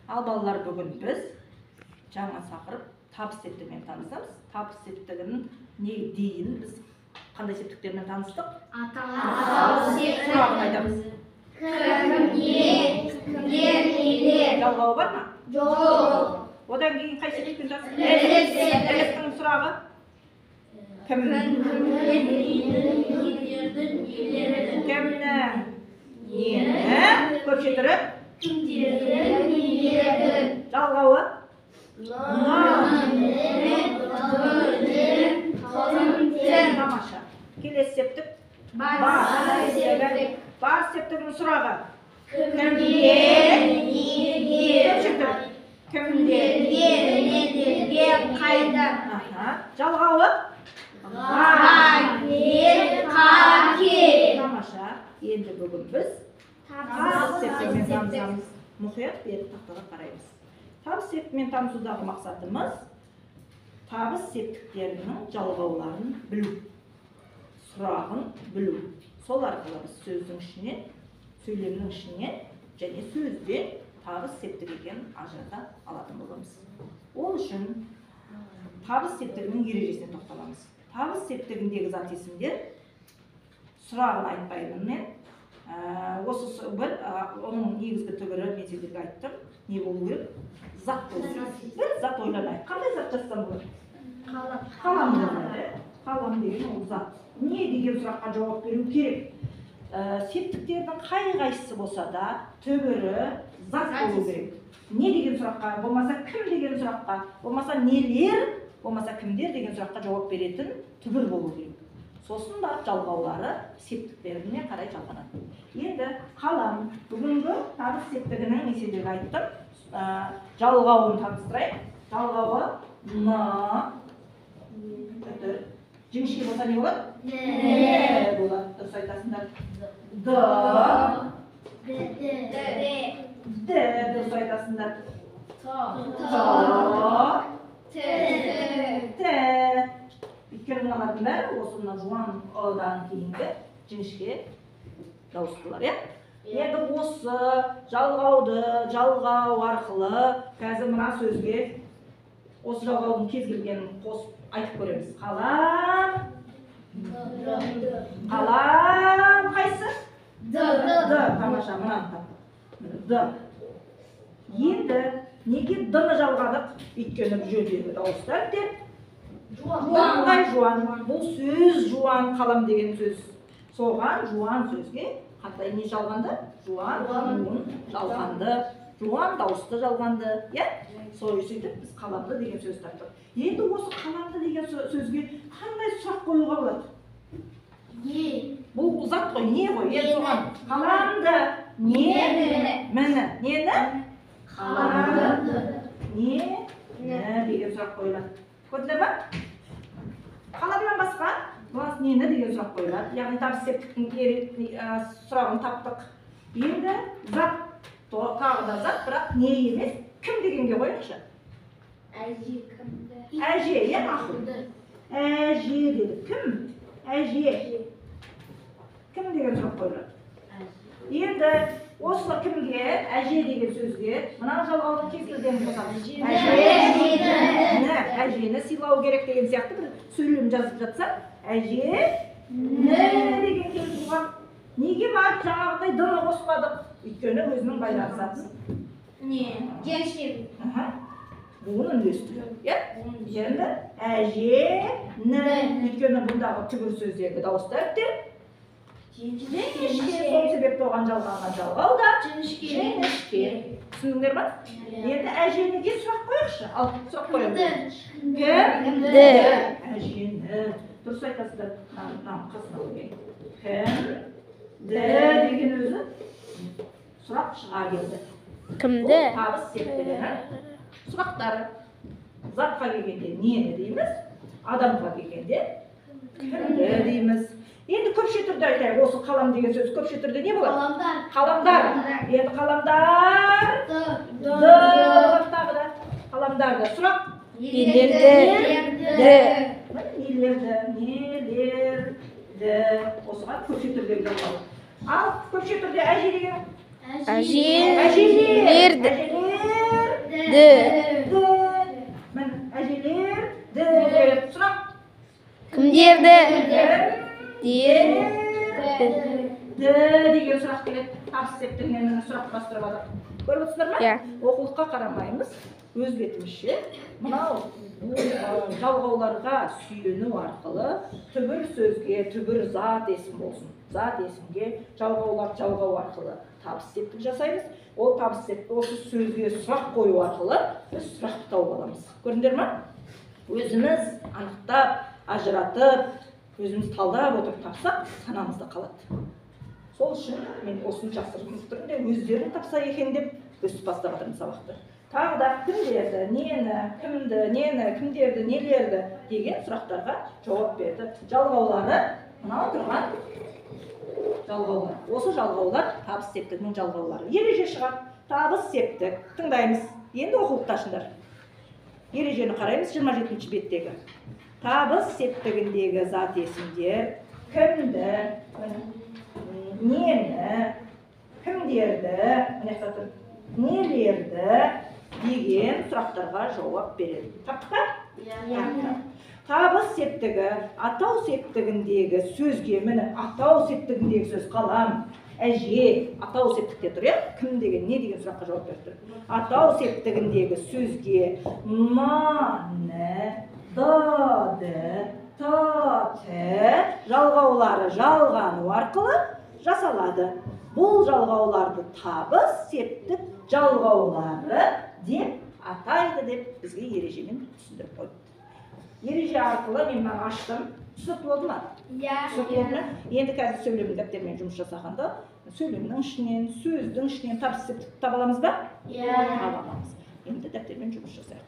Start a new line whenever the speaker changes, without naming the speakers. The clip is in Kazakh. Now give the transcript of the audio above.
Ал балалар, бүгін біз жаңа тақырып табыс септігімен танысамыз. Табыс септігінің не дейін біз қандай септіктермен таныстық?
Атау септік.
Сұрағын айтамыз.
Кім, не, кімдер, нелер.
Жалғауы бар ма?
Жоқ.
Одан кейін қай септікпен таныстық?
Ілік септік.
Іліктің сұрағы? Кім?
Кімнің, ненің, кімдердің, нелердің.
Кімнің? Нені? Көпше түрі?
Кімдердің, нелердің.
Жалғауы? Тамаша. Келесі септік.
Бар септік.
Бар септігінің сұрағы.
Кімге, неге,
Көпше түрі? Кімдер?
кімдерге, нелерге, қайда.
Аха. Жалғауы?
Ға, кер, қа, ке.
Тамаша. Енді бүгін біз табыс септігімен танысамыз. Мұқият беріп тақтаға қараймыз. Табыс септігімен танысудағы мақсатымыз табыс септіктерінің жалғауларын білу, сұрағын білу. Сол арқылы біз сөздің ішінен, сөйлемнің ішінен және сөзден табыс септік екенін ажырата алатын боламыз. Ол үшін табыс септігінің ережесіне тоқталамыз. Табыс септігіндегі зат есімдер сұрағын айтпаймын мен. Осы бір оның негізгі түбірі мен сендерге айттым. Не болу керек? Зат болу керек. Бір зат ойланайық. Қандай зат жазсам болады?
Қалам.
Қалам жазады. Қалам деген ол зат. Не деген сұраққа жауап беру керек. Септіктердің қай-қайсысы болса да түбірі зат болу керек. Не деген сұраққа, болмаса кім деген сұраққа, болмаса нелер, болмаса кімдер деген сұраққа жауап беретін түбір болу керек. Сосын барып жалғаулары септіктеріне қарай жалғанады. Енді қалам, бүгінгі табыс септігінің мен сендерге айттым, жалғауын таныстырайын. Жалғауы н, үтір. Жіңішке болса не болады?
Н.
Н болады, дұрыс айтасыңдар. Д,
Д,
Д, дұрыс айтасыңдар.
Т,
Т,
Т,
Т. Өйткені мыналардың бәрі осы мына жуан ы-дан кейінгі жіңішке дауыстылар, иә? Енді осы жалғауды жалғау арқылы қазір мына сөзге осы жалғаудың кез келгенін қосып айтып көреміз. Қалам. Қалам қайсы?
Д.
Д. Тамаша, мынаны таптық. Д. Енді неге Д-ны жалғадық? Өйткені бұл жердегі дауысты әріптер жуан. Жуан. Бұл сөз жуан, қалам деген сөз. Соған жуан сөзге қандай не жалғанды? Жуан буын жалғанды. Жуан дауысты жалғанды, иә? Солай сөйтіп біз қаламды деген сөз таптық. Енді осы қаламды деген сөзге қандай сұрақ қоюға болады?
Не.
Бұл зат қой, не ғой? Енді соған қаламды не? Міне, нені?
Қаламды.
Не? Не деген сұрақ қойылады. Көрдіңдер ма? Қаламнан басқа бұлас нені деген сұрақ қойылады. Яғни табыс септіктің сұрағын таптық. Енді зат, тағы да зат, бірақ не емес, кім дегенге қояйықшы.
Әже кімді?
Әже, иә, мақұл. Әже деді. Кім? Әже. Кім деген сұрақ қойылады. Енді осы кімге, әже деген сөзге мына жалғаудың кез келгенін қосамыз. Әжені, әжені сыйлау керек деген сияқты бір сөйлем жазып жатса, әжені деген келіп туған. Неге барып жаңағыдай д-ны қоспадық? Өйткені өзінің байланысатын.
Не? Жеңішке.
Аха. Буын үндестігі, иә? Енді әжені, өйткені бұндағы түбір сөздегі дауысты әріптер жіңішке, сол себепті оған жалғанған жалғау да
Жіңішке.
жіңішке. Түсіндіңдер ма? Енді әженіге сұрақ қояйықшы. Ал сұрақ қоямыз.
Кімді?
Кімді? Әжені. Дұрыс айтасыздар. Мына қасына қояйын. Кімді деген өзі сұрақ шыға келді.
Кімді?
Бұл табыс септігінің сұрақтары. Затқа келгенде нені дейміз? Адамға келгенде кімді дейміз? Енді көпше түрде айтайық. Осы қалам деген сөз көпше түрде не болады?
Қаламдар.
Қаламдар. Енді қаламдар.
Д.
Д болады тағы да. Қаламдарды. Сұрақ.
Нелерді?
Д.
Міне, нелерді? Нелерді. Осыған көпше түрдегі жалғау. Ал көпше түрде әже деген
Әже.
Әжелер.
Лерді.
Әжелер.
Ді.
Ді. Міне, әжелер ді келеді. Сұрақ.
Кімдерді?
Кім
Дер.
Ді деген сұрақ келеді. Табыс септігінен міне сұрақ құрастырып жатыр. Көріп отырсыздар ма?
Иә.
Оқулыққа қарамаймыз. Өз бетімізше мынау жалғауларға сүйену арқылы түбір сөзге, түбір зат есім болсын, зат есімге жалғаулар жалғау арқылы табыс септік жасаймыз. Ол табыс септік осы сөзге сұрақ қою арқылы біз сұрақты тауып аламыз. Көрдіңдер ма? Өзіміз анықтап, ажыратып, өзіміз талдап отырып тапсақ, санамызда қалады. Сол үшін мен осыны жасырын түрінде өздерің тапса екен деп өстіп бастап жатырмын сабақты. Тағы да кімдерді, нені, кімді, нені, кімдерді, нелерді деген сұрақтарға жауап берді. Жалғаулары мынау тұрған жалғаулар. Осы жалғаулар табыс септігінің жалғаулары. Ереже шығады. Табыс септік. Тыңдаймыз. Енді оқулықты ашыңдар. Ережені қараймыз 27 беттегі. Табыс септігіндегі зат есімдер кімді, нені, кімдерді, мына жақта тұр, нелерді деген сұрақтарға жауап береді. Таптық па?
Иә.
Табыс септігі атау септігіндегі сөзге, міне, атау септігіндегі сөз қалам, әже, атау септікте тұр, иә? Кім деген, не деген сұраққа жауап беріп тұр. Атау септігіндегі сөзге ма, ні, д, ді, т, т жалғаулары жалғану арқылы жасалады. Бұл жалғауларды табыс септік жалғаулары деп атайды деп бізге ережемен түсіндіріп қойыпты. Ереже арқылы мен мына аштым. Түсінікті болды ма?
Иә.
Түсінікті болды ма? Енді қазір сөйлем дәптермен жұмыс жасағанда сөйлемнің ішінен, сөздің ішінен табыс септік таба аламыз ба?
Иә.
Таба аламыз. Енді дәптермен жұмыс жасайық.